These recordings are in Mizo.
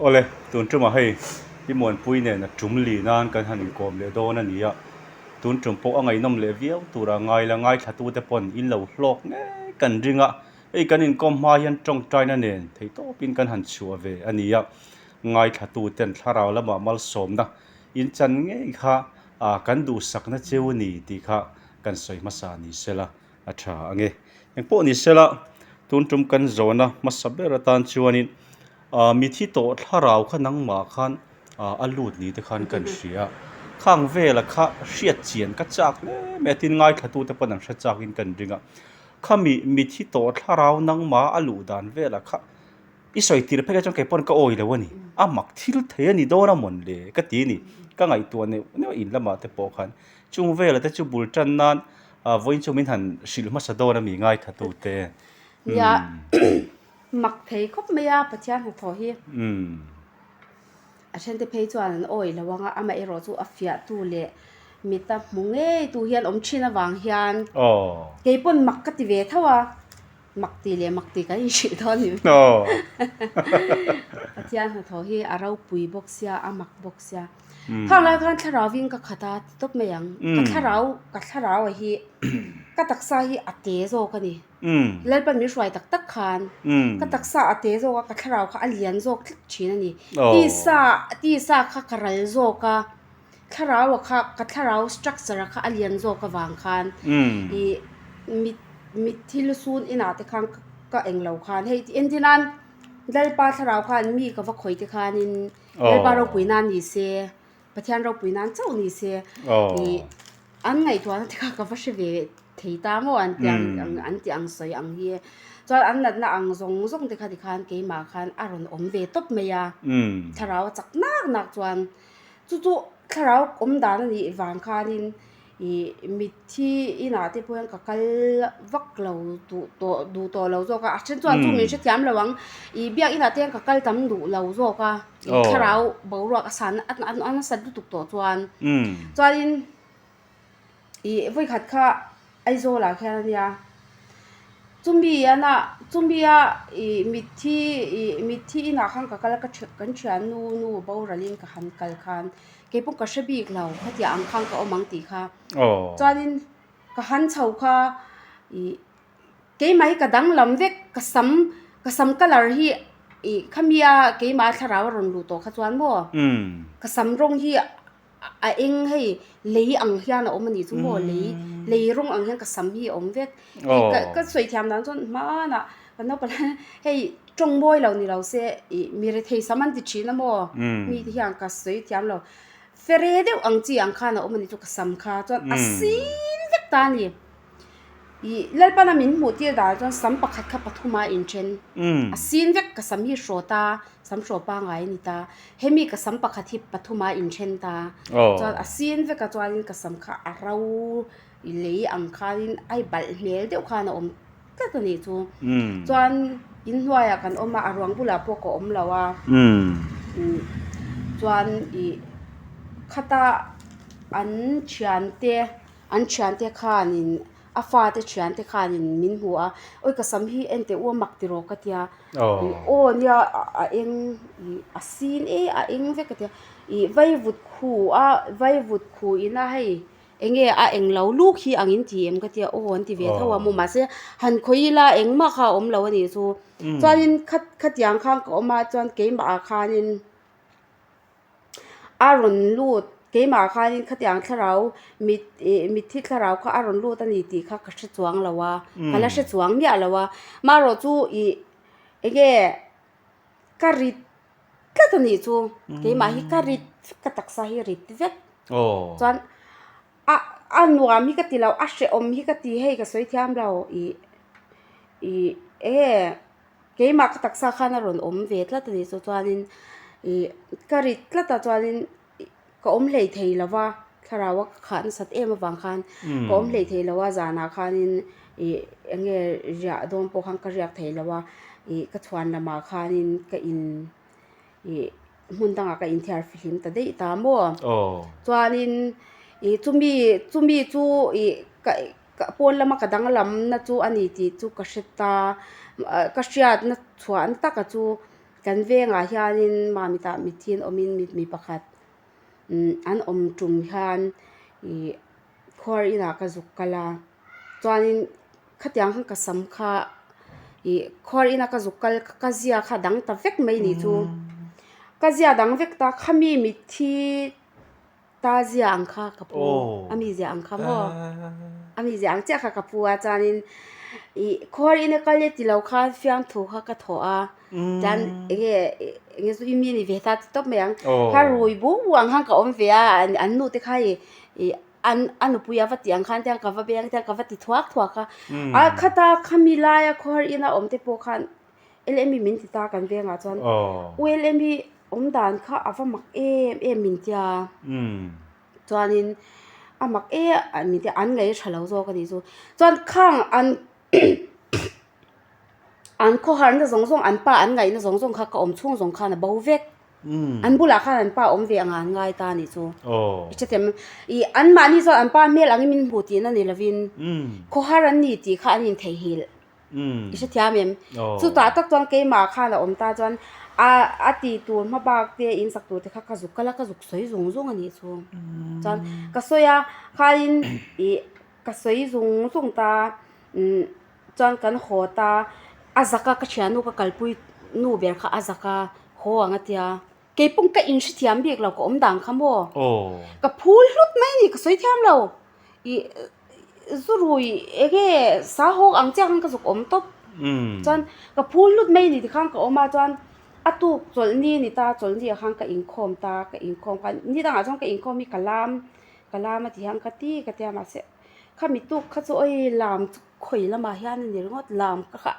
Awle, tun tumah hei i Muanpui nen a tum li nan kan han inkawm leh dawn a ni a, tun tum pawh a ngaihnawm leh viau tura ngai la ngaithlatute pawn in lo hlawk ngei kan ring a, hei kan inkawm hma hian tawngtaina nen theihtawpin kan han chhuah ve a ni a, ngaithlatuten thlarau lamah malsawmna in chan ngei kha kan duhsakna cheu a ni tih kha kan sawi hmasa ni sela. a tha ang e. Engpawh ni sela, tun tum kan zawhna hmasa ber atan chuanin ah mithi tawh thlarau kha nangmah khan ah a lut ni te khan kan hria. Khang vela kha hriat chian ka chak hle mai a, tin ngaithlatute pawn an hre chakin kan ring a. Khami mithi tawh thlarau nangmah a luh dan vela kha I sawi tir phek ah chuan kei pawn ka awi lo a ni. A mak thil thei a ni dawn a mawn le ka ti a ni. Ka ngaihtuah neuh neuh in lamah te pawh khan chung velah te chu bul tan nan ah vawiin chu min han hrilh hmasa dawn a mi ngaithla tu te. Nia mak thei khawp mai a Pathian hnathawh hi. A then te phei chuan an awi lo ang a, amaherawh chu a fiah tu leh mita hmu ngei tu hian awm thin avang hian kei pawn mak ka ti ve tho a. Mak ti leh mak ti kan inhrilh dawn ni mai. Pathian hnathawh hi a ropui bawk sia, a mak bawk sia. Khang lai khan thlarauin ka khat a ti tawp mai ang. Ka thlarau, ka thlarau a hi ka taksa hi a te zawk a ni. Lalpan min hruai tak tak khan ka taksa a te zawk a, ka thlarau kha a lian zawk tlat thin a ni. Tisa, tisa kha ka ral zawk a. Thlarau a kha ka thlarau structure a kha a lian zawk avang khan ih mit mitthi lusun inah te khan ka eng lo khan hei tih entir nan Lalpa thlarau khan mi ka va khawi te khanin Lalpa ropui nan ni se Pathian ropui nan chauh ni se ih an ngaihtuahna te kha ka va hre ve thei ta maw an tih ang an tih ang sawi ang hi chuan an natna ang zawng zawng te kha tikhan keimah khan a rawn awm ve tawp mai a thlarau a chak nak nak chuan. Chu chu thlarau awm dan a nih vang khanin ih mitthi inah te pawh hian ka kal vak lo duh tawh duh tawh lo zawk a a then chuan chu min hrethiam lo ang ih biak inah te hian ka kal tam duh lo zawk a ih thlarau boruak a san a nasat lutuk tawh chuan chuanin Ih vawikhat kha Aizawl ah khian a nia chumi ana chumi a ih mitthi ih mitthi inah khan ka kal a ka thian kan thiannu nu boral in ka han kal khan keipawh ka hre bik lo khatiang ang khan ka awm ang tih kha chuanin ka han chho kha ih keimah hi ka danglam vek ka sam ka sam colour hi ih khami a keimah thlarau a rawn luh tawh kha chuan maw ka sam rawng hi. A eng hei lei ang hian a awm a nih chu maw lei lei rawng ang hian ka sam hi a awm vek hei ka ka sawi thiam dan chuan hmanah kan naupang hian hei tawng mawi lo ni lo se ih mi rethei sam an ti thin a maw mi te hian ka sawi thiam lo fere deuh ang chi ang khan a awm a nih chu ka sam kha chuan a sin vek ta a ni ih Lalpana min hmuh tir dan chuan sam pakhat kha pathum a inthen a sin vek ka sam hi hrawt a. Sam hraw pangai a ni ta. Hemi ka sam pakhat hi pathum a inthen ta. Chuan a sin vek a chuanin ka sam kha a ro lei ang khanin a balh hmel deuh khan a awm tlat a nih chu. Chuan inhnuaiah kan awm a, a ruang bulah pawh ka awm lo a. Chuan ih khata an thiante an thiante khanin a fate thiante khanin min hmu a, awi ka sam hi en teh u a mak tiraw ka tia. Aw nia a eng ih a sin e a eng vek a tia ih vaivut khu a vaivut khu ina hei eng nge a eng lo luk hi ang in ti em ka tia aw an ti ve tho a maw mahse han khawi ila engmah kha a awm lo a nih chu chuanin kha khatiang khan ka awm a chuan keimah ah khanin. A rawn lut keimah khanin khatiang thlarau mit ih mitthi thlarau kha a rawn lut a ni tih kha ka hre chuang lo a ka la hre chuang miah lo a marawh chu ih eng nge ka rit tlat a nih chu keimah hi ka rit ka taksa hi rit vek chuan a a nuam hi ka ti lo a hrehawm hi ka ti hei ka sawi thiam lo ih ih eng nge. Keimah ka taksa khan a rawn awm ve tlat a nih chu chuanin ih ka rit tlat a chuanin ka awm hlei thei lo va thlarau a ka khah nasat em avang khan ka awm hlei thei lo a zanah khanin ih eng nge riah dawn pawh khan ka riak thei lo a ih ka chhuan lamah khanin ka in ih hmun dangah ka inthiar fihlim ta daih ta maw chuanin ih chumi chumi chu ih ka. Ka pawn lama ka danglamna chu a ni tih chu ka hre ta, ka hriatna chhuahna taka chu Kan vengah hianin Mamitah mithiin awmin mi pakhat an awm tum hian ih khuar inah ka zuk kal a chuanin khatiang khan ka sam kha ih khuar ina ka zuk kal ka zia kha dang ta vek mai nih chu ka zia dang vek ta khami mitthi ta zia ang kha ka pu a mi zia ang kha maw a mi zia ang chiah kha ka pu a chuanin ih khuar ina kal e tilo khan fiamthu kha ka thawh a. Chuan enge enge chu i mi ni ve ta ti tawp mai ang. Kha rui buk buk ang khan ka awm ve a, an nu te kha i ih an a nupui a va tih ang khan te ka va beng te ka va ti thuak thuak a. A khata khami laia khawhar ina awm te pawh khan LME min ti ta kan vengah chuan U LME awm dan kha a va mak em em min tia. Chuanin a mak em min tia an ngaih tha lo zawk a nih chu. Chuan khang an An khawharna zawng zawng, an pa an ngaihna zawng zawng kha ka awm chhung zawng khan a bo vek. An bulah khan an pa awm ve anga an ngai ta anih chu. I hrethiam em? Ih anmahni chuan an pa hmel angin min hmu tihna ni lovin khawhar an ni tih kha an intheihnghilh. I hrethiam em? Chutah tak chuan keimah khan a awm ta chuan a a tih tur hma bak te in sak tur te kha ka zuk kal a, ka zuk sawi zung zung anih chu. Chuan ka sawi a, khain ih ka sawi zung zung ta umm chuan kan haw ta a zak a ka thiannu ka kalpui nu ber kha a zak a haw ang a tia keipawh ka in hrethiam bik lo ka awm dan kha maw ka phul hlut mai a ni ka sawi thiam lo ih zu rui enge sa hawk ang chiah khan ka zuk awm tawp chuan ka phul hlut mai a ni tikhan ka awm a chuan a tuk chawlhni a ni ta chawlhni ah khan ka inkhawm ta ka inkhawm khan ni dangah chuan ka inkhawm hi ka lam ka lam a ti hian ka ti ka tia mahse Khami tuk kha chu awi lam chu khawi lamah hian a ni ringawt lam ka kha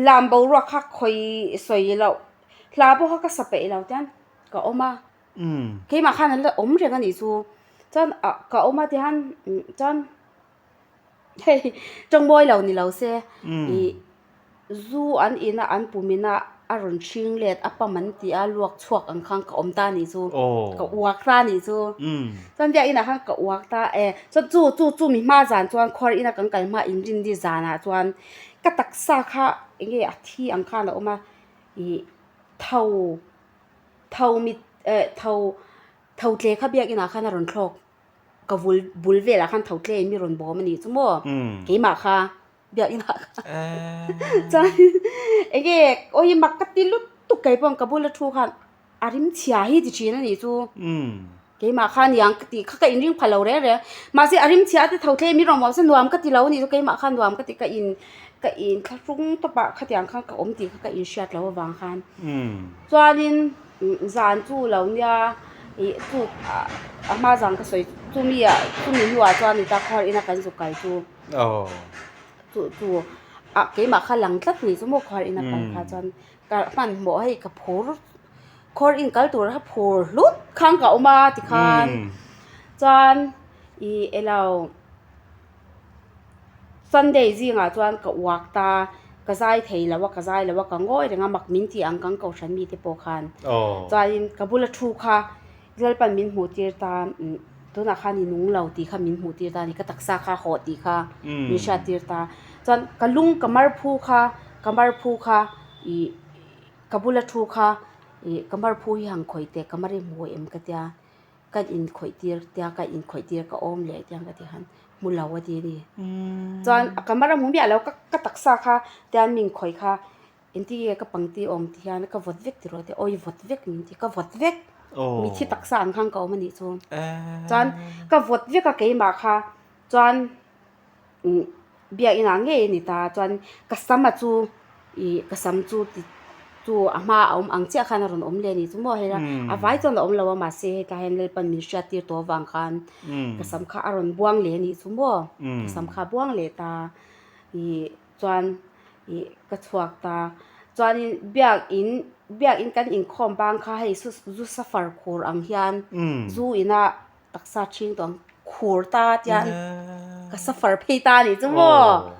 lam boruak kha khawi sawi loh hla pawh kha ka sa peih lo tian ka awm a keimah khan an la awm reng a nih chu chuan ah ka awm a tihian chuan hei tawngmawi lo ni lo se ih. Zu an in a, an pum in a, a rawn hring let a pam an ti a, luak chhuak ang khan ka awm ta anih chu. Ka uak ta anih chu. Chuan biak inah khan ka uak ta e. Chuan chu chu chu mi hma zan chuan khuar ina kan kal hma inrinni zanah chuan ka taksa kha eng nge a thi ang khan a awm a, ih tho tho mit eh tho tho tle kha biak inah khan a rawn thlawk. Ka vul bul velah khan tho tle in mi rawn bawm anih chu maw. Keimah kha. Biakinn ah khan chuan enge awi mak ka ti lut tuk kei pawh ka bula thu khan a rim chhia hi ti thin a nih chu keimah kha niang ka tih kha ka inring pha lo reng reng mahse a rim chhia a ti tho tlem i rawn awm se nuam ka ti lo a nih chu keimah khan nuam ka ti ka in ka in thlahrung tawp ah khatiang khan ka awm tih kha ka inhriat loh avang khan chuanin zan chu lo nia ih chu a hma zan ka sawi chumi ah chumi hnuah chuan ni ta khuar ina kan zuk kal chu. Chu chu ah keimah kha lang tlat ni chu maw khuar in a kal kha chuan ka hmanhmawh hei ka phur khuar in kal tur kha phur hlut khan ka awm a tikhan chuan ih elo Sunday zingah chuan ka uak ta ka zai thei lo a ka zai lo a ka ngawi reng a mak min tih ang kan kohhran mite pawh khan chuanin ka bula thu kha. Lalpan min hmuh tir ta, tunah khan i nung lo tih kha min hmuh tir ta a ni, ka taksa kha hawh tih kha min hriat tir ta. Chuan ka lung ka mar phu kha, ka mar phu kha ih ka bula thu kha ih ka mar phu hi han khawih teh, ka mar i hmu em ka tia, ka inkhawih tir tia ka inkhawih tir ka awm leh tiang ka ti khan hmu lo a ti a ni. Chuan ka mar a hmu miah lo, ka taksa kha tian min khawih kha. Engti nge ka pangti awm ti hian ka vawt vek tiraw te awi vawt vek min ti ka vawt vek mitthi taksa ang khan ka awm anih chu chuan ka vawt vek a keimah kha chuan biakinah ngei a ni ta chuan ka sam a chu ih ka sam chu ti chu a hma a awm ang chiah khan a rawn awm leh anih chu maw hei a vai chuan a awm lo a mahse hetlai hian Lalpan min hriat tir tawh avang khan ka sam kha a rawn buang leh anih chu maw ka sam kha a buang leh ta ih. Chuan ih ka chhuak ta. Chuanin biakin biakin kan inkhawm bang kha hei su zu safar khur ang hian zu ina taksa chhing tawh ang khur ta tian ka safar phei ta anih chu maw.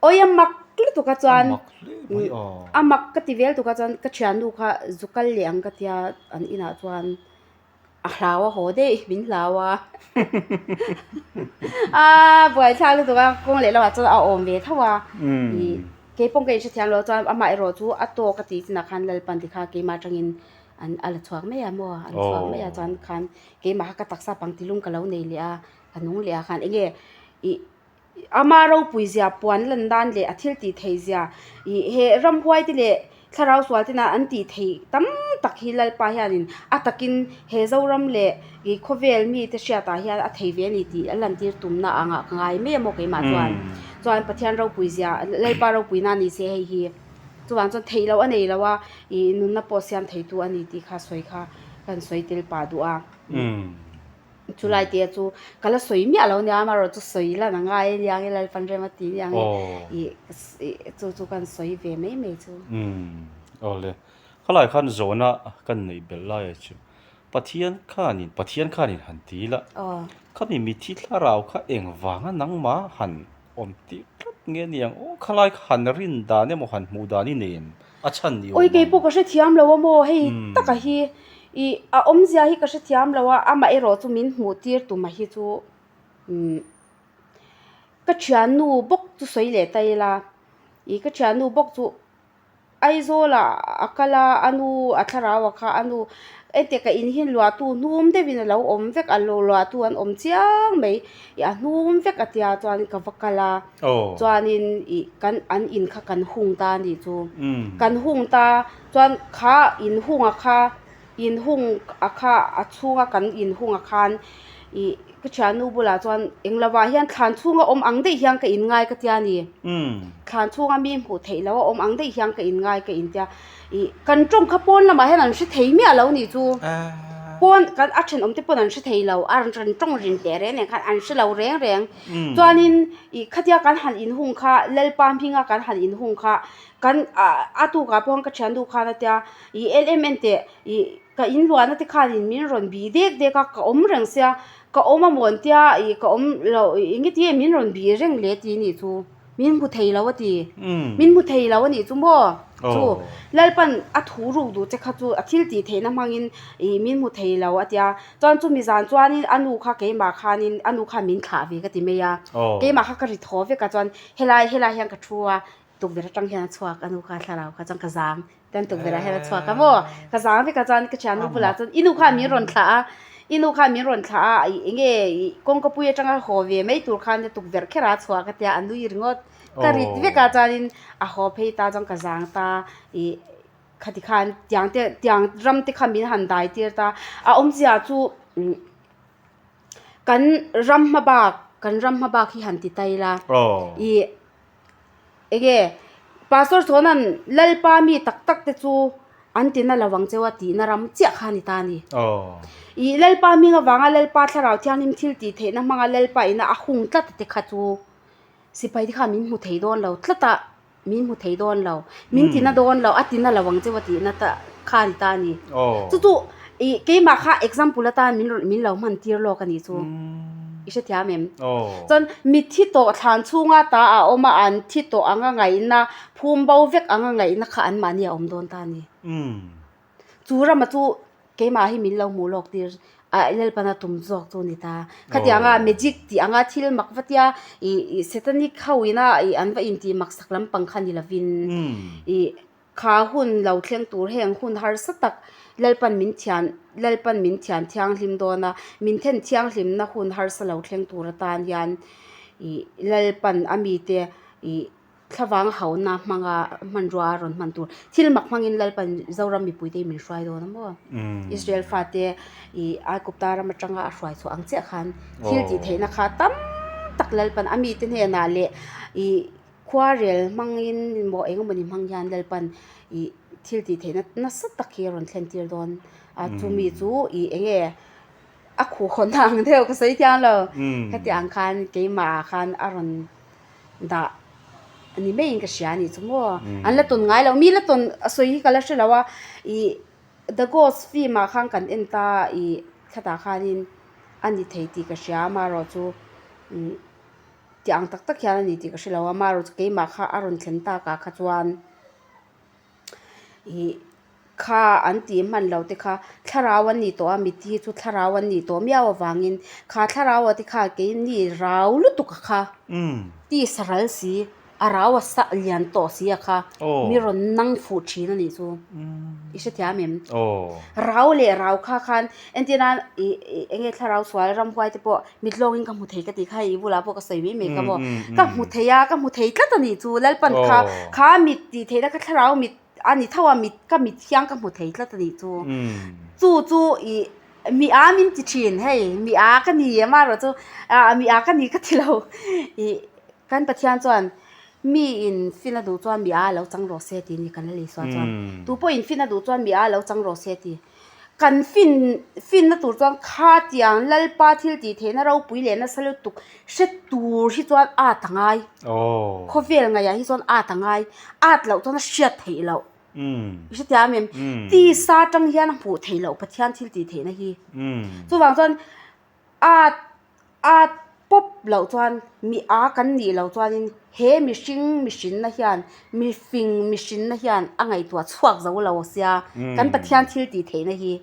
Awi a mak lutuk a chuan a mak ka ti vel tuk a chuan ka thiannu kha zu kal leh ang ka tia an inah chuan. A hlau a haw daih min hlau a a buaithlak lutuk a kawng leh lamah chuan a awm ve tho a ih. Kei pawh ka inhrethiam lo chuan amah erawh chu a tawk a tih chinah khan Lalpan ti kha keimah atangin an a la chhuak mai a maw an chhuak mai a chuan khan keimah kha ka taksa pangtilum ka lo nei leh a ka nung leh a khan enge ih ama ropui zia puan lan nan leh a thil tih theih zia ih he ramhuai te leh Thlarau sual tena an tih theih tam tak hi Lalpa hianin a takin he Zoram leh ih khawvel mite hriatah hian a thei ve a ni tih a lantir tumna angah ka ngai mai a maw keimah chuan. Chuan Pathian ropui zia Lalpa ropuina a ni se hei hi chuvang chuan theih loh a nei lo a ih nunna pawh siam theitu a ni tih kha sawi kha kan sawi tel pah duh a. Chulai te chu ka la sawi miah lo nia amaherawh chu sawi lan a ngai a nia nge Lalpan rem a ti nia nge ih chu chu kan sawi ve mai mai chu. Umm awle khalai khan zawhna kan neih belh lai ah chu Pathian khanin Pathian khanin han ti ila khami mithi thlarau kha engvanga nangmah han awm tih tlat nge niang aw khalai kha han rin dan emaw han hmuh dan i nei em a chhan ni awm Oi kei pawh ka hrethiam lo a maw hei taka hi ih a awmzia hi ka hrethiam lo a amah erawh chu min hmuh tir tuma hi chu umm ka thiannu bawk chu sawi leh ta ila ih ka thiannu bawk chu. Aizawlah a kal a, a nu a thlarau a kha a nu engtiang ka in hian luahtu hnum deuhin a lo awm vek a luahtu an awm chiang mai ih a hnum vek a tia chuan ka va kal a chuanin ih kan an in kha kan hung ta a nih chu kan hung ta chuan kha in hung a kha in hung a kha a chhunga kan in hung a khan ih ka thiannu bulah chuan eng lovah hian thlan chhunga awm ang daih hian ka in ngai ka tia ni. Thlan chhunga mi hmuh theih loh a awm ang daih hian ka in ngai ka in tia ih kan tawng kha pawn lamah hian an hre thei miah lo nih chu pawn kan a thenawm te pawn an hre thei lo a rawn tawng rin teh reng reng khan an hre lo reng reng chuanin ih khatia kan han inhung kha Lalpa hminga kan han inhung kha kan ah a tukah pawh ka thiannu khan a tia ih lm en teh ih ka in luahna te khanin min rawn bih dek dek a ka awm reng sia ka awm a mawn tia ih ka awm loh ih engati nge min rawn bih reng le tih nih chu min hmu thei lo a ti min hmu thei lo a nih chu maw chu Lalpan a thu ruk duh che kha chu a thil tih theihna hmangin ih min hmu thei lo a tia chuan chumi zan chuanin a nu kha keimah khanin a nu khan min thlah ve ka ti mai a keimah kha ka ri thaw vek a chuan helai helai hian ka thu a tukverh atang hian a chhuak a nu kha thlarau kha chuan ka zang Kan tukverh ah hian a chhuak a maw? Ka zang vek a chuan ka thiannu bulah chuan i nu khan min rawn thlah a, i nu khan min rawn thlah a ih eng nge ih kawngkapui atanga haw ve mai tur khan tukverh kher a chhuak a tia a nui ringawt. Ka rit vek a chuanin a haw phei ta chuan ka zang ta ih khati khan tiang te tiang ram te kha min han dai tir ta a awmzia chu umm kan ram hma bak kan ram hma bak hi han ti ta ila ih. Enge Pastor Chhawna'n Lalpa mi tak tak te chu an ti na lo ang cheu a tihna ram chiah kha a ni ta a ni. Ih Lalpa hming avanga Lalpa Thlarau Thianghlim thil tih theihna hmanga Lalpa ina a hung tlat te kha chu sipai te khan min hmu thei dawn lo tlat a, min hmu thei dawn lo, min ti na dawn lo, a ti na lo ang cheu a tihna ta kha a ni ta a ni. Chu chu ih keimah kha example atan min rawn min lo hman tir lawk a nih chu. I hrethiam em? Chuan mitthi tawh thlan chhunga ta a awm a, an thi tawh anga ngaihna, phum bo vek anga ngaihna kha anmahni a awm dawn ta a ni. Chu rama chu keimah hi min lo hmuh lawk tir a Lalpana tum zawk chu a ni ta. Khatianga magic tih anga thil mak va tia ih satanic ho ina ih an va intih maksak lampang kha ni lovin ih Kha hun lo thleng tur heng hun harsa tak Lalpan min thian Lalpan min thian thianghlim dawn a, min then thianghlimna hun harsa lo thleng tur atan hian ih Lalpan a mite ih thlavang hauna hmanga hmanrua a rawn hman tur thil mak hmangin Lalpan Zoram mipuite hi min hruai dawn a maw? Israel fate ih Aigupta ram atanga a hruai chhuah ang chiah khan thil tih theihna kha tam tak Lalpan a mite hnenah leh ih Khuarel hmangin maw eng emawni hmang hian Lalpan ih thil tih theihna nasa tak hi a rawn thlen tir dawn a chumi chu ih eng nge a khuh hawn ang deuh ka sawi thiang lo heti ang khan keimah ah khan a rawn dah ni maiin ka hria a nih chu maw an la tawn ngai lo mi la tawn a sawi hi ka la hre lo a ih the ghost film ah khan kan en ta ih thlatah khanin a ni thei tih ka hria amaherawh chu umm. Tih ang tak tak hian a ni tih ka hre lo a, amaherawhchu keimah kha a rawn thlen takah kha chuan ih kha an tih hman loh te kha thlarau an nih tawh a mitthi hi chu thlarau an nih tawh miau avangin kha thlarau ah te kha keini rau lutuk a kha tisa ral si. A rau a sa lian tawh si a kha mi rawn nang fuh thin a nih chu. I hrethiam em? Rau leh rau kha khan entir nan ih ih eng nge thlarau sual ramhuai te pawh mitlawngin ka hmu thei ka tih kha i bulah pawh ka sawi mai mai kha maw. Ka hmu thei a, ka hmu thei tlat a nih chu. Lalpan kha kha mit tih theihna kha thlarau mit a ni tho a, mit ka mit hiang ka hmu thei tlat a nih chu. Chu chu ih mi a min ti thin hei mi a ka ni amaherawhchu ah mi a ka ni ka ti lo ih. Kan Pathian chuan, Mi in fin a duh chuan mi a lo chang rawh se ti ni kan la lei sual chuan. Tu pawh in fin a duh chuan mi a lo chang rawh se ti. Kan fin finna tur chuan khatiang Lalpa thil tih theihna ropui leh nasa lutuk hre tur hi chuan at a ngai. Khawvel ngaihah hi chuan at a ngai. At loh chuan a hriat theih loh. I hrethiam em? Tisa atang hian a hmuh theih loh Pathian thil tih theihna hi. Chuvang chuan at A pawp loh chuan mi a kan nih loh chuanin he mihring mihrinna hian mi fing mihrinna hian a ngaihtuah chhuak zo lo sia kan Pathian thil tih theihna hi.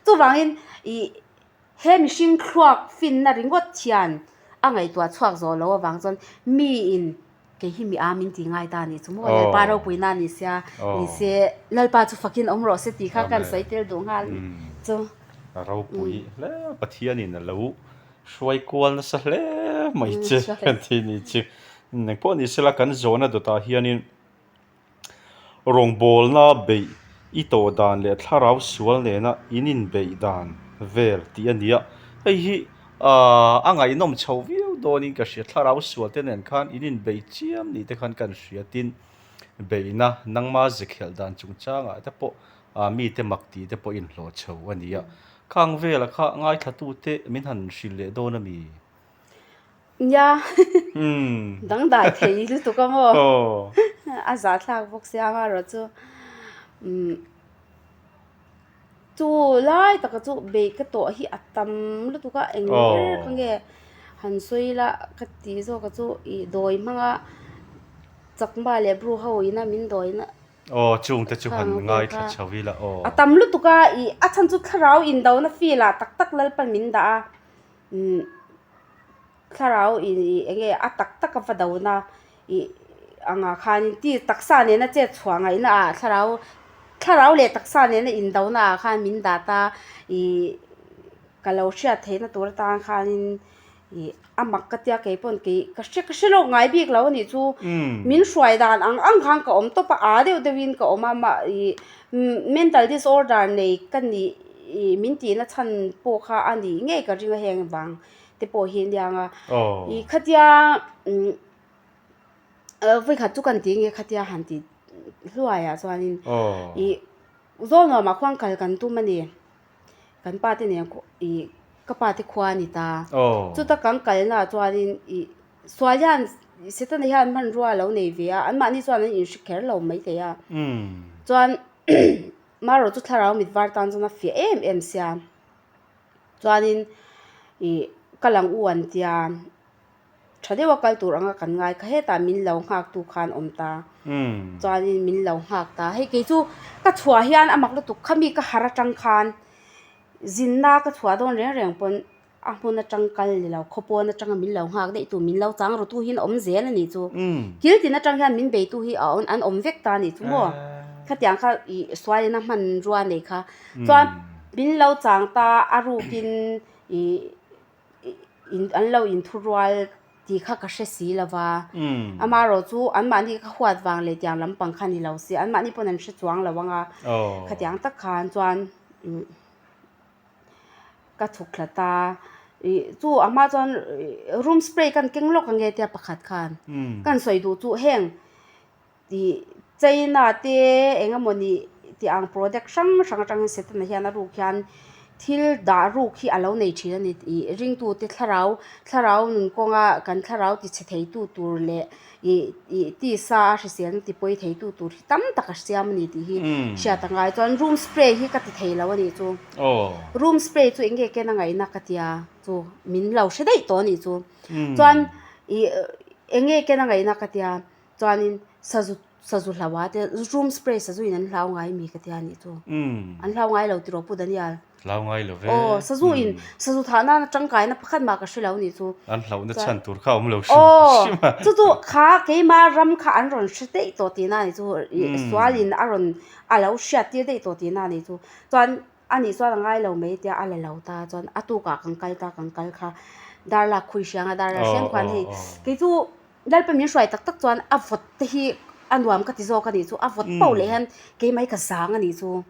Chuvangin ih he mihring thluak finna ringawt hian a ngaihtuah chhuak zawh loh avang chuan miin kei hi mi a min ti ngai ta nih chu maw Lalpa ropuina ni sia ni se Lalpa chu fakin awm rawh se tih kha kan sawi tel duh nghal chu. A ropui hle Pathianin a lo hruai kual nasa hle mai che kan tih ni chu. Engpawh ni sela kan zawhna dawtah hianin Rawngbawlna beih i tawh dan leh thlarau sual nena in inbeih dan vel tih a ni a, hei hi aaa a ngaihnawm chho viau dawnin ka hria, thlarau sual te nen khan in inbeih chiam ni te khan kan hria tin beihna nangma ze khelh dan chungchangah te pawh aa mite mak tih te pawh inhlawh chho a ni a, khang vela kha ngaithlatute min han hrilh leh dawn a mi? Nia, dangdai thei lutuk a maw? A zahthlak bawk sia amaherawh chu chu lai taka chu bei ka tawh hi a tam lutuk a eng ber kha nge han sawi ila ka tih zawk a chu ih dawi hmanga chakma leh bru ho ina min dawi na Aw chungte chu han ngaithla chho ila aw. A tam lutuk a ih a chhan chu thlarau indona field ah tak tak Lalpan min dah a. Umm thlarau in ih eng nge a tak tak a va do na ih angah khanin ti taksa nena chet chhuah ngaihna ah thlarau thlarau leh taksa nena in do na ah khan min dah ta ih ka lo hriat theihna tur atan khanin ih a mak ka tia kei pawn kei ka hre ka hre lawk ngai bik lo a nih chu min hruai dan ang ang khan ka awm tawp a aa deuh deuh in ka awm a mah ih mental disorder nei ka nih. Ih min tihna chhan pawh kha a nih ngei ka ring a heng vang te pawh hi aniang a. Ih khatia umm vawikhat chu kan ti nge khatia han ti hluaiah chuanin ih Zawlnuamah khuan kal kan tum a ni. Kan pa te nen ih ka pa te khua a ni ta. Chuta kan kalnaah chuanin ih sual hian Setana hian hmanrua a lo nei ve a, anmahni chuan an inhre kher lo maithei a. Chuan. Marawh chu thlarau mit var tan chuan a fiah em em sia. Chuanin ih ka lang u an tia tha deuha kal tur anga kan ngai kha hetah min lo nghak tu khan awm ta. Chuanin min lo nghak ta. Hei kei chu ka chhuah hian a mak lutuk khami ka har atang khan zinna ka chhuah dawn reng reng pawn A hmun atang kal ni lo, khawpawn atanga min lo nghak daih tu, min lo chang ru tu hian a awm zel a nih chu. Kil tin atang hian min bei tu hi a an awm vek ta a nih chu maw. Khatiang kha ih sualin a hmanrua nei kha. Chuan min lo chang ta a rukin ih an lo inthurual tih kha ka hre si lo va. Amaherawh chu anmahni ka huat vang leh tiang lampang kha ni lo se, anmahni pawn an hre chuang lo ang a. Khatiang tak khan chuan. Ka chhuk thla ta ih chu a hma chuan room spray kan keng lawk ang nge tia pakhat khan kan sawi duh chu heng ih china te eng emaw ni tih ang product hrang hrang atangin setana hian a ruk hian thil dah ruk hi a lo nei thin a ni ih ringtu te thlarau thlarau nun kawnga kan thlarau ti chhe thei tu tur leh ih ih tisa a hriselna ti pawi thei tu tur hi tam tak a siam a ni tih hi hriat a ngai chuan room spray hi ka ti thei lo a nih chu room spray chu eng nge ken a ngaihna ka tia chu min lo hre daih tawh a nih chu chuan ih eng nge ken a ngaihna ka tia chuanin sazu. Sazu hlau a te room spray sazu in an hlau ngai mi ka tia nih chu. An hlau ngai lo tiraw Pu Daniel? Hlau ngai lo ve. Aw sazu in sazu thah nana tangkaina pakhat mah ka hre lo nih chu. An hlauhna chhan tur kha a awm lo hrim hrim a. Aw chu chu kha keima ram kha an rawn hre daih tawh tihna nih chu sual in a rawn a lo hriat tir daih tawh tihna nih chu. Chuan a nih chuan a ngai lo mai tia a la lo ta chuan a tukah kan kal ta kan kal kha darlak khui hriang a darlak hriang khuan hei kei chu Lalpa min hruai tak tak chuan a vawt te hi a nuam ka ti zawk a nih chu, a vawt pauh leh hian keimah hi ka zang a nih chu.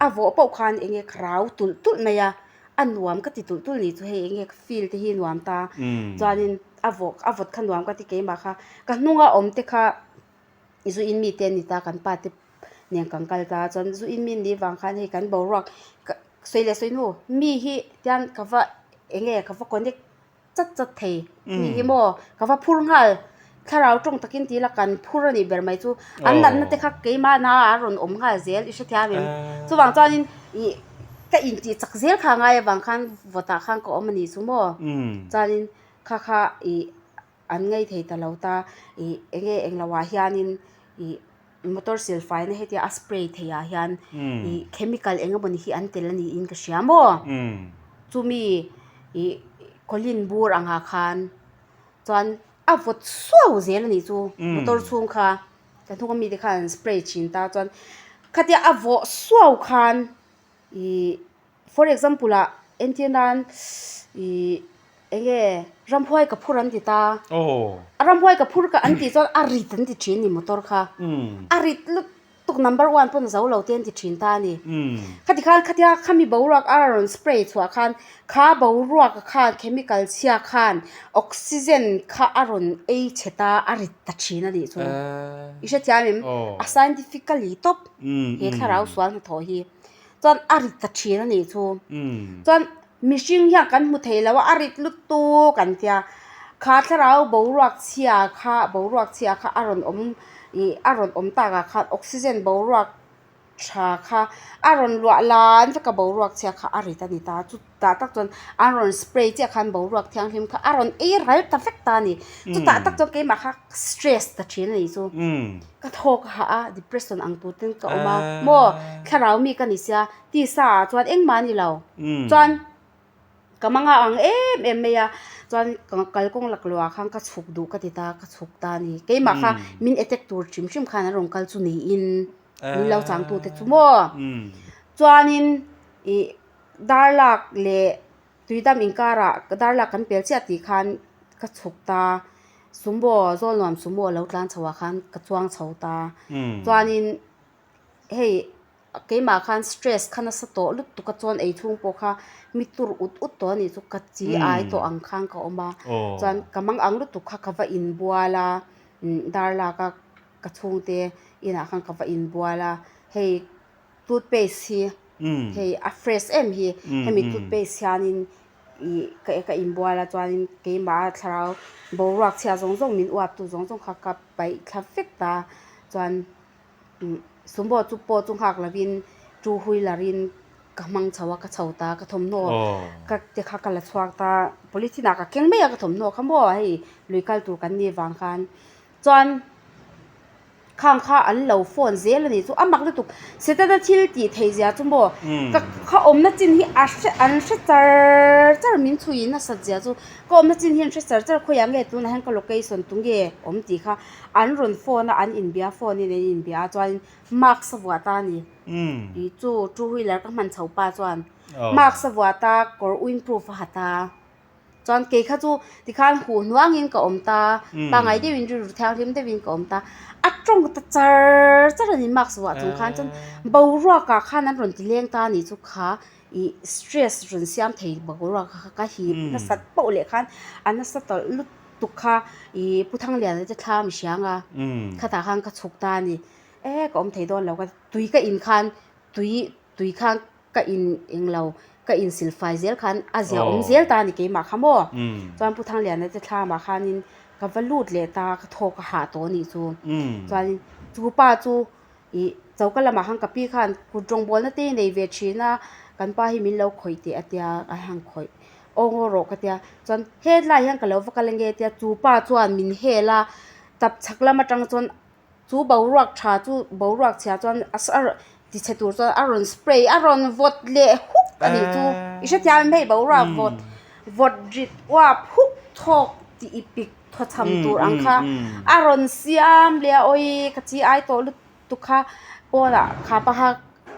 A vawh pauh khan eng nge ka rau tulh tulh mai a, a nuam ka ti tulh tulh nih chu hei eng nge ka feel te hi nuam ta. Chuanin a vawh a vawt kha nuam ka ti keimah kha, ka hnunga awm te kha zu in mi te an ni ta kan pa te nen kan kal ta chuan zu in mi an nih vang khan hei kan boruak ka sawi leh sawi hnu mi hi tian ka va eng nge ka va connect chat chat thei ni hi maw ka va phur nghal thlarau tawng takin ti ila kan phur a nih ber mai chu an natna te kha keimah na a rawn awm nghal zel i hrethiam em chuvang chuanin ih ka intih chak zel kha a ngai avang khan vawtah khan ka awm a nih chu maw chuanin kha kha ih an ngei thei ta lo ta ih eng nge englo ah hianin ih motor sil faina hetia a spray theih ah hian ih chemical eng emawni hi an tel a niin ka hria maw chumi ih colin bur ang ah khan chuan a vawt suau zel a nih chu motor chhung kha ka hnung ami te khan an spray thin ta chuan khatia a vawh suau khan ih for example ah entir nan ih eng nge ramhuai ka phur an ti ta a ramhuai ka phur an tih chuan a rit an ti thin a ni motor kha a rit lutuk number one pawn a zo lo te an ti thin ta a ni khati khan khatia khami boruak a rawn spray chhuah khan kha boruak khan chemical chhia khan oxygen kha a rawn ei chhe ta a rit ta thin a nih chu i hrethiam em a scientifically tawp he thlarau sual hnathawh hi. Chuan a rit ta thin a nih chu. Chuan mihring hian kan hmu thei lo a, a rit lutuk an tia. Kha thlarau boruak chhia kha boruak chhia kha a rawn awm ih a rawn awm takah khan oxygen boruak tha kha a rawn luah lan vek a boruak chhia kha a rit a ni ta. Chutah tak chuan an rawn spray chiah khan boruak thianghlim kha a rawn ei ral ta vek ta a ni. Chutah tak chuan keimah kha stress ta thin a nih chu. Ka thawk a hah a, depression ang tur ten ka awm a, maw thlarau mi ka ni sia, tisa ah chuan engmah a ni lo. Chuan ka manga ang em em mai a, chuan ka kalkawng laklawh ah khan ka chhuk duh ka ti ta, ka chhuk ta a ni. Keimah kha min attack tur hrim hrim khan an rawn kal chu niin min lo chang tu te chu maw. Chuanin ih darlak leh Tuidam inkarah darlak kan pel chiah tih khan ka chhuk ta, sumo Zawlnuam sumo a lo tlan chho ah khan ka chuang chho ta. Chuanin hei keimah khan stress kha nasa tawh lutuk a chuan ei chhung pawh kha mi tur ut ut tawh a nih chu ka chi ai tawh ang khan ka awm a. Chuan ka mang ang lutuk kha ka va inbual a, darlak a ka chhungte inah khan ka va inbual a, hei toothpaste hi hei a fresh em hi hemi toothpaste hianin ih ka ka inbual a chuanin keimah a thlarau boruak chhia zawng zawng min uap tu zawng zawng kha ka paih thla vek ta chuan umm sumo chu pawh chu nghak lovin two wheeler in ka hmang chho a ka chho ta ka thawmhnaw ka te kha ka la chhuak ta polythene ah ka keng mai a ka thawmhnaw kha maw hei lui kal tur kan nih vang khan chuan. Khang kha an lo phone zel a nih chu a mak lutuk Setana thil tih theih zia chu maw ka kha awmna chin hi a hre an hre char char min chhui nasat zia chu ka awmna chin hi an hre char char khawiah nge tunah hian ka location tu nge awm tih kha an rawn phone a an inbia phone in an inbia a chuanin mask a vuah ta a ni ih chu two wheeler ka hman chho pa chuan mask a vuah ta kawr windproof a ha ta. Chuan kei kha chu tikhan huh hnuangin ka awm ta, pangngai deuhin rilru thianghlim deuhin ka awm ta. A tawng ta char char a ni mask vuah chung khan chuan boruakah khan an rawn ti leng ta a nih chu kha ih stress rawn siam thei boruak kha ka hip nasat poh leh khan a nasa tawlh lutuk kha ih Pu Thangliana te thla mi hriang a khatah khan ka chhuk ta a ni. E ka awm thei dawn lo ka tui ka in khan tui tui khan ka in englo ka in sil fai zel khan a zia awm zel ta a ni keimah kha maw chuan Pu Thangliana te thlamah khanin ka va lut leh ta ka thawk a hah tawh a nih chu chuanin chu pa chu ih choka lamah khan ka pi khan kut rawngbawlna te nei ve thin a kan pa hi min lo khawih teh a tia a han khawih aw ngaw rawh ka tia chuan hetlai hian ka lo va kal ange tia chu pa chuan min hel a tap chhak lam atang chuan. Chu boruak tha chu boruak chhia chuan a tichhe tur chuan a rawn spray a rawn vawt leh huk a nih chu. I hrethiam em hei boruak vawt vawt rit uap huk thawk tih i pik thawchham tur ang kha a rawn siam leh a awi ka chi ai tawh lutuk kha pawnah kha paha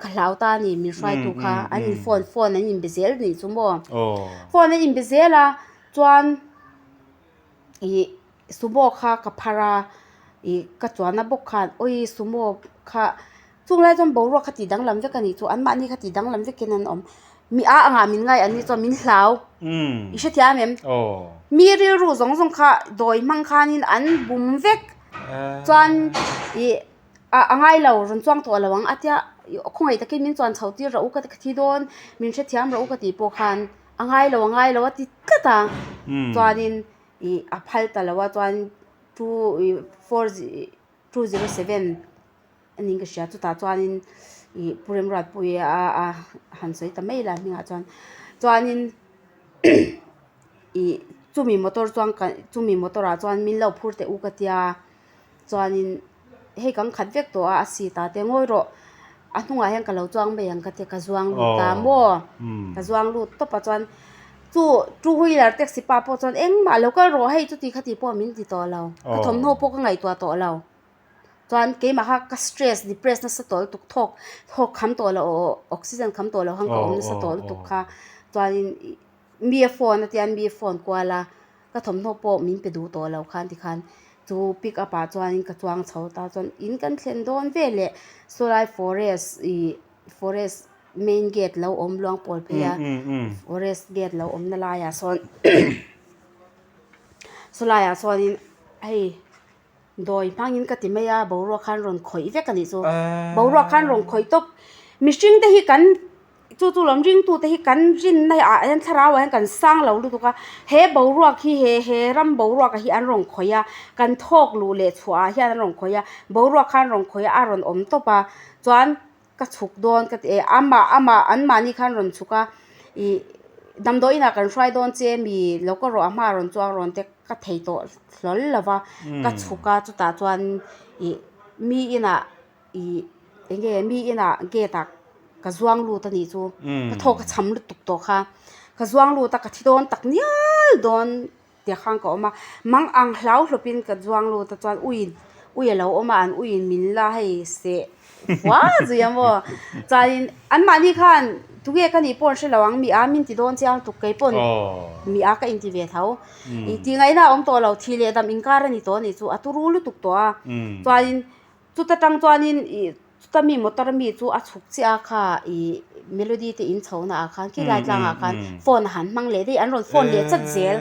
ka hlau ta a ni min hruaitu kha an in phone phone an inbe zel a nih chu maw phone an inbe zel a chuan ih sumo kha ka phar a ih ka chuanna bawk khan awi sumo kha chung lai chuan boruak kha tih danglam vek a nih chu anmahni kha tih danglam vekin an awm mi a angah min ngai an nih chuan min hlau i hrethiam em mi rilru zawng zawng kha dawi hmang khanin an bum vek chuan ih a ngai lo rawn chuang tawh lo ang a tia khawngaih takin min chuan chho tir rawh u ka thi dawn min hrethiam rawh u ka tih pawh khan a ngai lo a ngai lo a ti tlat a chuanin ih a phal ta lo a chuan two ih four 207 a niin ka hria chutah chuanin ih Pu Remruatpuii a a han sawi ta mai la hmingah chuan chuanin ih chumi motor chuan ka chumi motor ah chuan min lo phur teh u ka tia chuanin hei kan khat vek tawh a a seat ah te ngawi rawh a hnungah hian ka lo chuang mai ang ka tia ka zuang lut ta maw ka zuang lut tawp a chuan chu two wheeler taxi pa pawh chuan engmah lo kal rawh hei chuti khati pawh min ti tawh lo ka thawmhnaw pawh ka ngaihtuah tawh lo chuan keimah kha ka stress depress nasa tawh lutuk thawk thawk kham tawh loh oxygen kham tawh loh khan ka awm nasa tawh lutuk kha chuanin mi a phone a tian mi a phone kual a ka thawmhnaw pawh min pe duh tawh lo khan tikhan chu pick up ah chuanin ka chuang chho ta chuan in kan thlen dawn veleh sawlai forest ih forest main gate lo awm luang pawl phei a forest gate lo awmna laiah sawn sawlaiah sawnin hei dawi hmangin ka ti mai a boruak khan rawn khawih vek a nih chu boruak khan rawn khawih tawp mihring te hi kan chu chu lawm ringtu te hi kan rinna ah hian thlarau ah hian kan sang lo lutuk a he boruak hi he he ram boruak ah hi an rawn khawih a kan thawk luh leh chhuah ah hian an rawn khawih a boruak khan rawn khawih a a rawn awm tawp a chuan ka chhuk dawn ka ti e amah amah anmahni khan rawn chhuk a ih damdawi inah kan hruai dawn che mi lo ka rawh a hma rawn chuang rawn te ka thei tawh hlawl lo va ka chhuk a chutah chuan ih mi inah ih eng nge mi inah gate ah ka zuang lut a nih chu ka thawk a cham lutuk tawh kha ka zuang lut a ka thi dawn tak nial dawn. Tiah khan ka awm a, mang ang hlau hlawpin ka zuang lut a chuan ui ui a lo awm a an uiin min la hei seh fua zui a maw chuanin anmahni khan tunge ka nih pawh an hre lo ang mi a min ti dawn chiang tuk kei pawn mi a ka inti ve tho ih tih ngaihna a awm tawh lo thih leh dam inkar a ni tawh a nih chu a turu lutuk tawh a chuanin chuta tang chuanin ih chuta mi motor mi chu a chhuk chiah a kha ih melody te in chho na ah khan khilai tlang ah khan phone a han hmang leh daih an rawn phone leh chat zel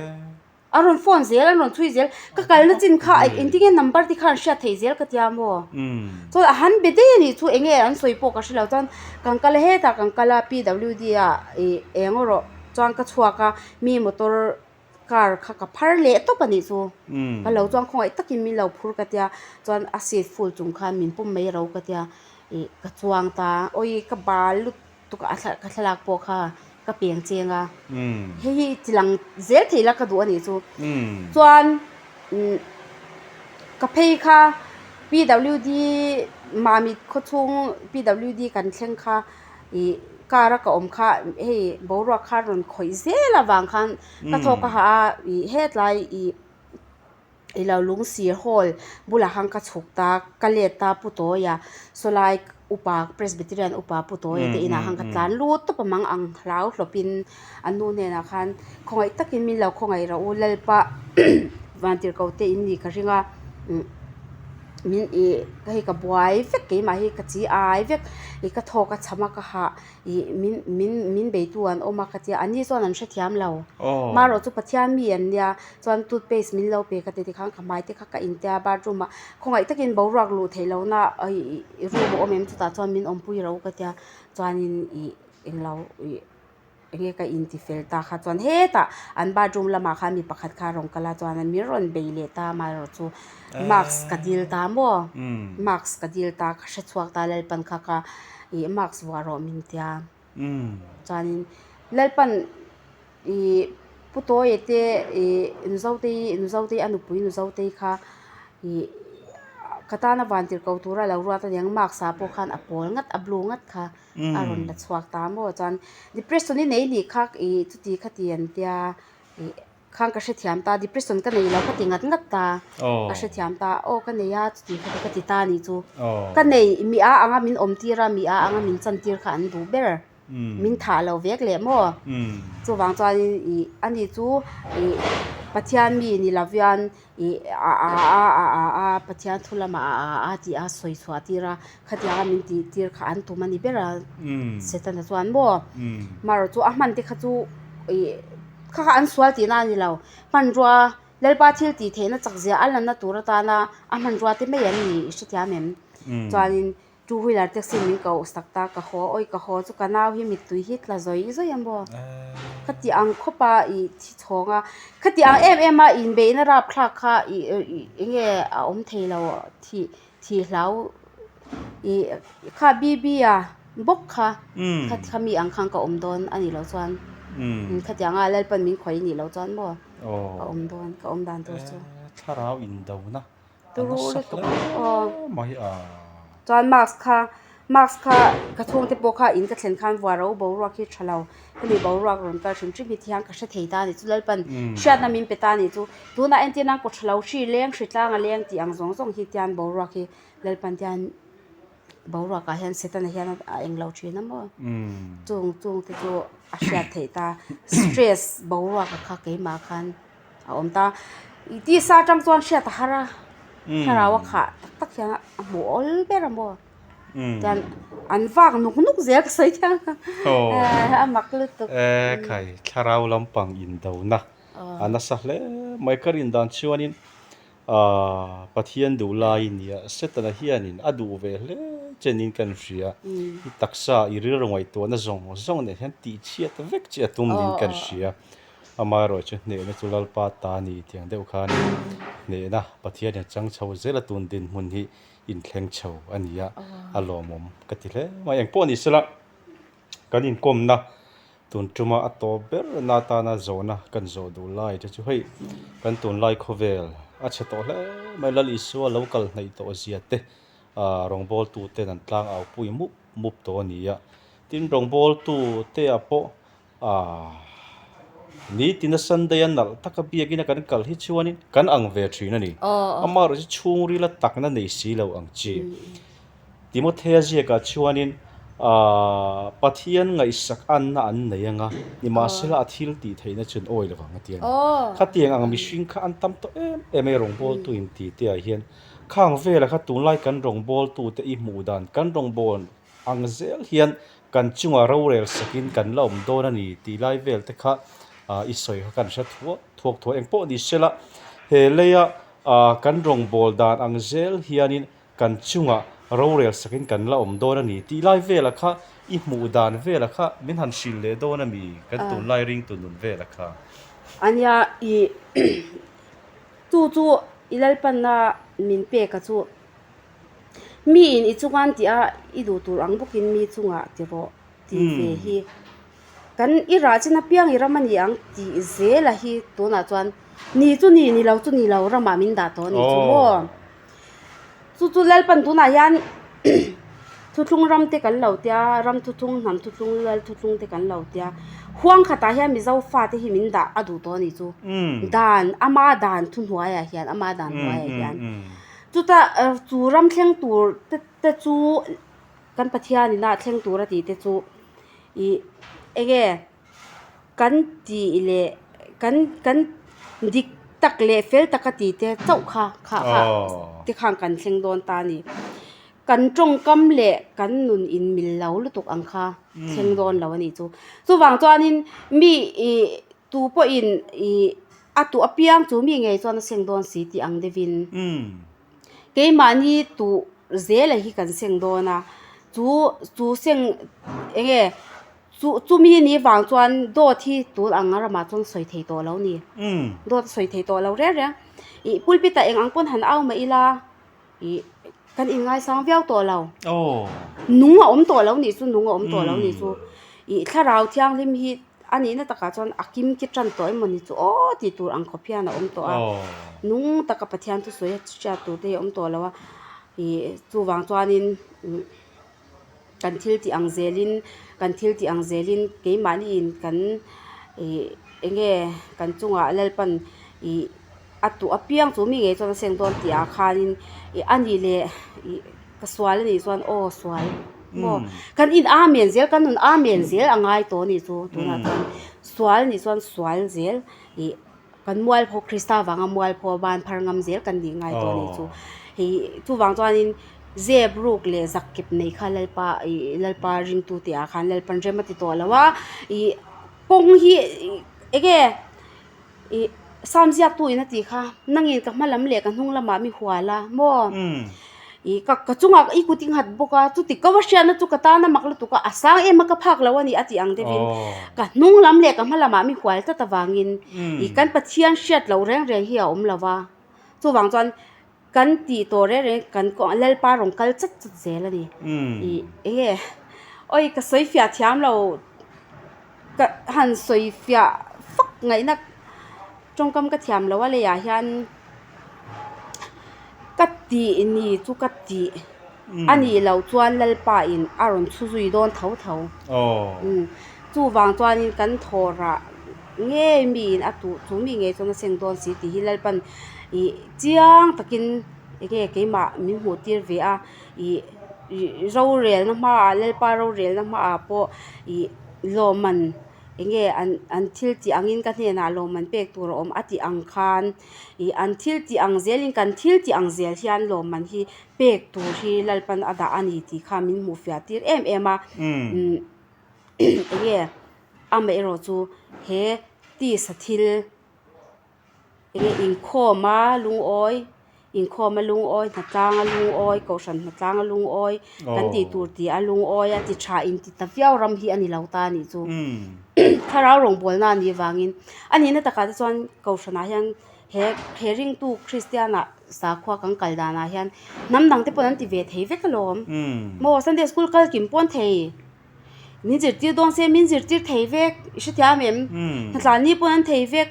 an rawn phone zel an rawn chhui zel ka kalna chin kha engtin nge number te kha an hriat theih zel ka tia maw chuan a han be daih a nih chu eng nge an sawi pawh ka hrelo chuan kan kal a hetah kan kal a PWD ah ih eng erawh chuan ka chhuak a mi motor car kha ka phar leh tawp a nih chu ka lo chuan khawngaih takin min lo phur ka tia chuan a seat full chung khan min pawm mai ro ka tia ih ka chuang ta awi ka bal lutuk a ka thlalak pawh kha ka peng cheng a hei hi ti lang zel thei la ka duh a nih chu chuan umm ka phei kha PWD Mamit khawchhung PWD kan thleng kha. Ih car a ka awm kha hei boruak kha rawn khawih zel avang khan ka thawk a hah a ih hetlai ih ih lo lung sir hall bulah khan ka chhuk ta ka let ta pu tawia sawlai upa presbyterian upa pu tawia te inah khan ka tlan lut tawp a mang ang hlau hlawpin an nu hnenah khan khawngaih takin min lo khawngaih rawh u lalpa vantirhkoh te in nih ka ring a umm. Min ih hei ka buai vek keimah hi ka chi ai vek ih ka thawk a cham a ka hah ih min min min beitu an awm a ka tia an ni chuan an hrethiam lo marawh chu Pathian mi an nia chuan toothpaste min lo pe ka ti tikhan ka hmai te kha ka intia bathroom ah khawngaih takin boruak luh theih lohna ih room a awm em chutah chuan min awmpui ro ka tia chuanin ih englo ih. Enge ka inti fel ta kha chuan hetah an bathroom lamah khan mi pakhat kha a rawn kal a chuan min rawn bei leh ta amaherawh chu mask ka dil ta maw mask ka dil ta ka hre chhuak ta Lalpan kha kha ih mask vuah rawh min tia chuanin Lalpan ih Pu Tawia te ih Nuzotei Nuzotei a nupui Nuzotei kha ih. Ka tana vantirhkoh tura lo ruat aniang mask ah pawh khan a pawl ngat a blue ngat kha a rawn la chhuak ta maw chuan depression i nei nih kha ih chuti khati an tia ih khan ka hrethiam ta depression ka nei lo ka ti ngat ngat ta ka hrethiam ta aw ka nei a chuti khati ka ti ta nih chu ka nei mi a anga min awm tir a mi a anga min chan tir kha an duh ber. Min thah lo vek leh maw? Chuvang chuanin ih ani chu ih Pathian mi ni lo hian ih a a a a a a Pathian thu lamah a a a tih a sawi chhuah tir a, khatianga min tih tir kha an tum a ni ber a Setana chuan maw? Marawh chu a hman te kha chu ih kha kha an sual tihna a ni lo, hmanrua Lalpa thil tih theihna chak zia a lanna tur atana a hmanrua te mai an ni i hrethiam em? Chuanin. Two wheeler taxi min koh sak ta ka haw awi ka haw chu ka nau hi mittui hi tla zawih zawih a maw khati ang khawp a ih thi chhawng a khati ang em em a inbeihna rapthlak kha ih ih eng nge a awm thei lo thih thih hlau ih kha B_B a bawk kha kha mi ang khan ka awm dawn a nih loh chuan khatiang a Lalpan min khawih a nih loh chuan maw ka awm dawn ka awm dan tur chu. Thlarau indona Turu lutuk aw. Chuan mask kha mask kha ka chhungte pawh kha in ka thlen khan vua ro boruak hi tha lo hemi boruak rawn kal hrim hrim hi thiang ka hre thei ta a ni chu Lalpan hriatna min pe ta a ni chu tunah entir nan kaw tha lo hri leng hri tlang a leng tih ang zawng zawng hi tian boruak hi Lalpan tian boruak ah hian Setana hian a eng lo thin a maw chung chung te chu a hriat theih ta stress boruak a kha keimah khan. A awm ta. I tisa atang chuan hriat a har a, thlarau a khah tak tak hian a hmuh awl ber a maw. Chuan an vak nuk nuk zel ka sawi thiang a, a mak lutuk. E khai, thlarau lampang indona a nasa hle mai. Ka rin dan chuanin Aaa, Pathian duh lai nia, Setana hianin a duh ve hle chenin kan hria. I taksa, i rilru ngaihtuahna zawng zawng nen hian tihchhiat vek che a tum niin kan hria. Amaherawhchu hnehna chu Lalpa ta ni tiang deuh khan hnehna Pathianin a chang chho zel a tun dinhmun hi inthleng chho a ni a, a lawmawm ka ti hle mai. Engpawh ni sela. Kan inkawmna tun tuma a tawp ber na atana zawhna kan zawh duh lai te chu hei kan tunlai khawvel a chhe tawh hle mai Lal Isua lo kal hnaih tawh zia te ah rawngbawltu ten an tlang au pui mup mup tawh a ni a, tin rawngbawltu te ah pawh ah nitina Sunday a nalh taka biakina kan kal hi chuanin kan ang ve thin a ni, amaherawhchu chhungrila takna nei si lo ang chi. Timothea ziakah chuanin Pathian ngaihsak anna an nei anga, nimahsela a thil tih theihna chu an awi lo vang a ti a ni. Khatiang ang mihring kha an tam tawh em em a, rawngbawltu in ti te ah hian khang vela kha tunlai kan rawngbawltute i hmuh dan, kan rawngbâwl ang zel hian kan chungah rorel sakin kan la awm dawn a ni tih lai vel te kha i sawi kha kan hre thuak thuak thuak. Engpawh ni sela he leia kan rawngbâwl dan ang zel hianin Kan chungah rorel sakin kan la awm dawn a ni tih lai vela kha i hmuh dan vela kha min han hrilh leh dawn a mi kan tunlai ringtu nun vela kha. Ania i chu chu i lalpanna min pek a chu mi in i chunga an tih a i duh tur ang bawkin mi chungah ti rawh tih ve hi Kan i rah chin apiang i ram a ni ang tih zela hi tunah chuan ni chu ni ni lo chu ni lo ramah min dah tawh a ni chu maw. Chu chu Lalpan tunah hian thuthlung ram te kan lo tia ram thuthlung hnam thuthlung lal thuthlung te kan lo tia huang khatah hian Mizo fate hi min dah a duh tawh a ni chu. Dan ama dan thuhnuaiah hian ama dan hnuaiah hian chuta chu ram thleng tur te chu Kan Pathian ina thleng tur a tih te chu ih enge kan tih leh kan kan dik tak leh fel tak a tih te chauh kha kha kha te khan kan thleng dawn ta a ni. Kan tawngkam leh kan nun in mil lo lutuk ang kha thleng dawn lo a nih chu. Chuvang chuanin mi ih tu pawhin ih a tuh apiang chu mi ngei chuan a seng dawn si tih ang deuhin. Keimahni tuh zela hi kan seng dawn a, chu chu seng eng nge chu chumi ni vang chuan dawt hi tun ang ramah chuan sawi thei tawh lo a ni. Dawt a sawi thei tawh lo reng reng. Ih pulpit ah eng ang pawn han au mah ila ih kan inngaisang viau tawh lo. Nung a awm tawh lo nih chu nung a awm tawh lo nih chu. Ih thlarau thianghlim hi A nihna takah chuan a kim ki tan tawh emawni chu aw tih tur ang khawp hian a awm tawh a, nung taka Pathian thusawi a hriat tur te hi a awm tawh lo a. Ih chuvang chuanin kan thil tih ang zelin kan thil tih ang zelin keimahniin kan ih eng nge kan chungah Lalpan ih a tuh apiang chu mi ngei chuan a seng dawn tih ah khanin ih a nih leh ih ka sual a nih chuan aw sual maw kan in amen zel kan nun amen zel a ngai tawh a nih chu tunah chuan sual nih chuan sual zel ih. Kan mualpho Krista vanga mualpho a ban phar ngam zel kan nih ngai tawh a nih chu. Hei chuvang chuanin zep ruk leh zak kep nei kha Lalpa ih Lalpa ringtu tih ah khan Lalpan rem a ti tawh lo a, ih kawng hi enge ih sam ziaktu in a tih kha nangin ka hma lam leh ka hnung lamah mi hual a maw? Ih ka ka chungah i kut i nghat bawk a chuti ko a hriatna chu ka tan a mak lutuk a a sang em a ka phak lo a ni a tih ang deuhin ka hnung lam leh ka hma lamah mi hual tlat avangin ih kan Pathian hriat loh reng reng hi a awm lo va chuvang chuan kan tih tawh reng reng kan Lalpa rawn kal chat chat zel a ni ih eng nge awi ka sawi fiah thiam lo ka han sawi fiah fak ngaihna. Tawngkam ka thiam lo a leiah hian ka tih ni chu ka tih a nih loh chuan Lalpa in a rawn chhu zui dawn tho tho. Chuvang chuanin kan thawhrah ngei miin a tuh chu mi ngei chuan a seng dawn si tih hi Lalpan ih chiang takin enge keimah min hmuh tir ve a ih rorelna hmaah Lalpa rorelna hmaah pawh ih lawmman. Enge an an thil tih angin ka hnenah lawmman pek tur a awm a tih ang khan ih an thil tih ang zelin kan thil tih ang zel hian lawmman hi pek tur hi Lalpan a dah a ni tih kha min hmuh fiah tir em em a umm enge amaherawh chu he tisa thil. Enge inkhawm a lungawi inkhawm a lungawi hnatlang a lungawi kohhran hnatlang a lungawi kan tih tur tih a lungawi a ti tha in ti ta viau ram hi a ni lo ta a nih chu thlarau rawngbawlna a nih vangin a nihna takah te chuan kohhranah hian he he ringtu kristian ah sakhua kan kal danah hian hnam dang te pawh an ti ve thei vek alawm maw sunday school kal kim pawn thei. Min zirtir dawn se min zirtir thei vek i hrethiam em? Hnatlan ni pawn an thei vek.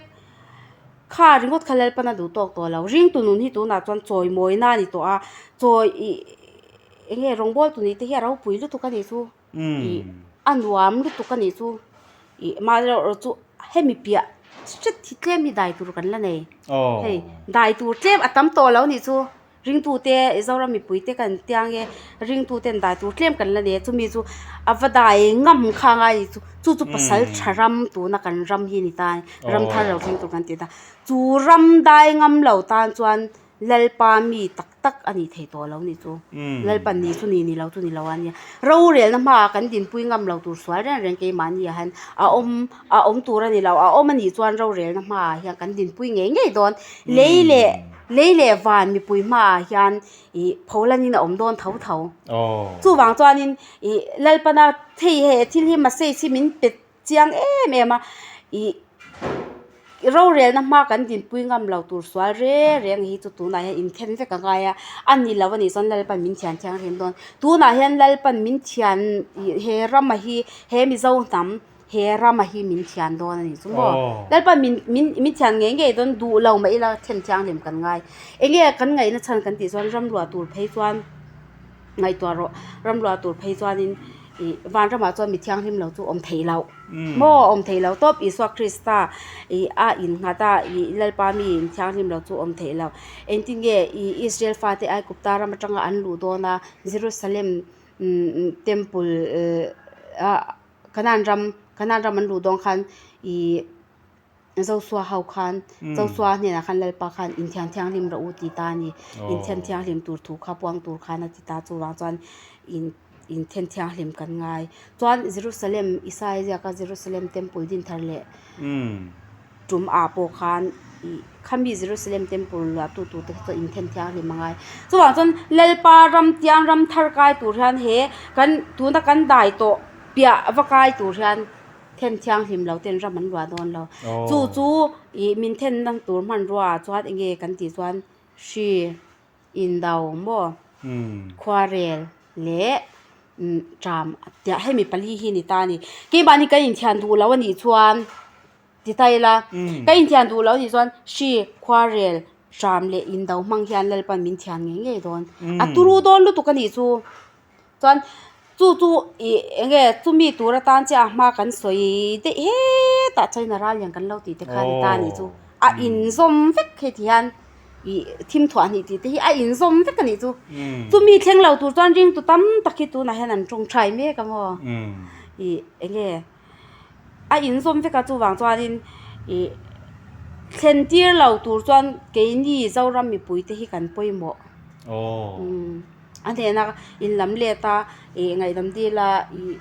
Kha ringawt kha Lalpan a duh tawk tawh lo. Ringtu nun hi tunah chuan chawimawina a ni tawh a, chawi ih eng nge rawngbawltu nih te hi a ropui lutuk a nih chu. Ih a nuam lutuk a nih chu. Ih mahni chu hemi piah hret hi tlem hi dai tur kan la nei. Hei dai tur tlem a tam tawh lo a nih chu. Ringtute Zoram mipuite kan tiang e, ringtuten dai tur tlem kan la nei a, chumi chu a va dai ngam kha ngai ni chu, chu chu pasal tha ram tuna kan ram hi ni ta a ni, ram thar lo thleng tur kan ti ta. Chu ram dai ngam lo tan chuan Lalpa mi tak tak a nih thei tawh lo ni chu, Lalpa ni chu ni ni lo chu ni lo a nia. Rorelna hmaah kan dinpui ngam lo tur sual reng reng keimahni ah hian a awm a awm tur a ni lo, a awm a nih chuan rorelna hmaah hian kan dinpui ngei ngei dawn. Lei leh Lei leh van mipui hmaah hian ih pholanin a awm dawn tho tho. Chuvang chuanin ih Lalpana hei he thil hi message hi min pe chiang em em a, ih rorelna hma kan dinpui ngam lo tur sual reng reng hi chu tunah hian inthen vek a ngai a, a ni lo a nih chuan Lalpan min thian thianghlim dawn. Tunah hian Lalpan min thian ih he rama hi he Mizo hnam. He rama hi min thian dawn a nih chu maw? Lalpa min min min thian ngei ngei dawn duh lo mah ila then thianghlim kan ngai. Enge kan ngaihna chhan kan tih chuan ram luah tur phei chuan ngaihtuah rawh ram luah tur phei chuanin ih vanramah chuan mi thianghlim lo chu awm theih loh maw awm theih loh tawp Isua Krista ih a innghat a ih Lalpa mi in thianghlim lo chu awm theih loh. Engtin nge ih Israel fate Aigupta ram atanga an luh dawn a Jerusalem temple ah. Kanan ram Kanan ram an luh dawn khan ih Josua ho khan Josua hnenah khan Lalpa khan inthian thianghlim rawh u ti ta a ni. Inthian thianghlim tur thu kha puang tur khan a ti ta chuvang chuan in inthian thianghlim kan ngai. Chuan Jerusalem Isaia ziaka Jerusalem temple din thar leh tum ah pawh khan ih khami Jerusalem temple luah tu tur te kha chuan inthen thianghlim a ngai. Chuvang chuan Lalpa ram tiang ram thar kai tur hian he kan tuna kan dai tawh piah va kai tur hian then thianghlim lo ten ram an luah dawn lo. Chu chu ih min thenna tur hmanrua ah chuan eng nge kan tih chuan hri indo maw khuarel leh ṭam tiah hemi pali hi a ni ta a ni. Keimahni kan inthian duh lo a nih chuan ti ta ila ka inthian duh lo a nih chuan hri khuarel. Hram leh indo hmang hian Lalpan min thian ngei ngei dawn. A turu dawn lutuk a nih chu. Chuan chu chu ih eng nge chumi tur atan chiah a hma kan sawi daih hetah China ral lian kan lo tih te kha a ni ta a nih chu. A inzawm vek hei ti hian ih thim thuah hnih tih te hi a inzawm vek a nih chu. Chumi thleng lo tur chuan ringtu tam tak hi tunah hian an tawngtai mek a maw. Ih eng nge. A inzawm vek a chuvang chuanin ih thlen tir lo tur chuan keini Zoram mipui te hi kan pawimawh a hnena in lam let a ih ngaihdam dil a ih.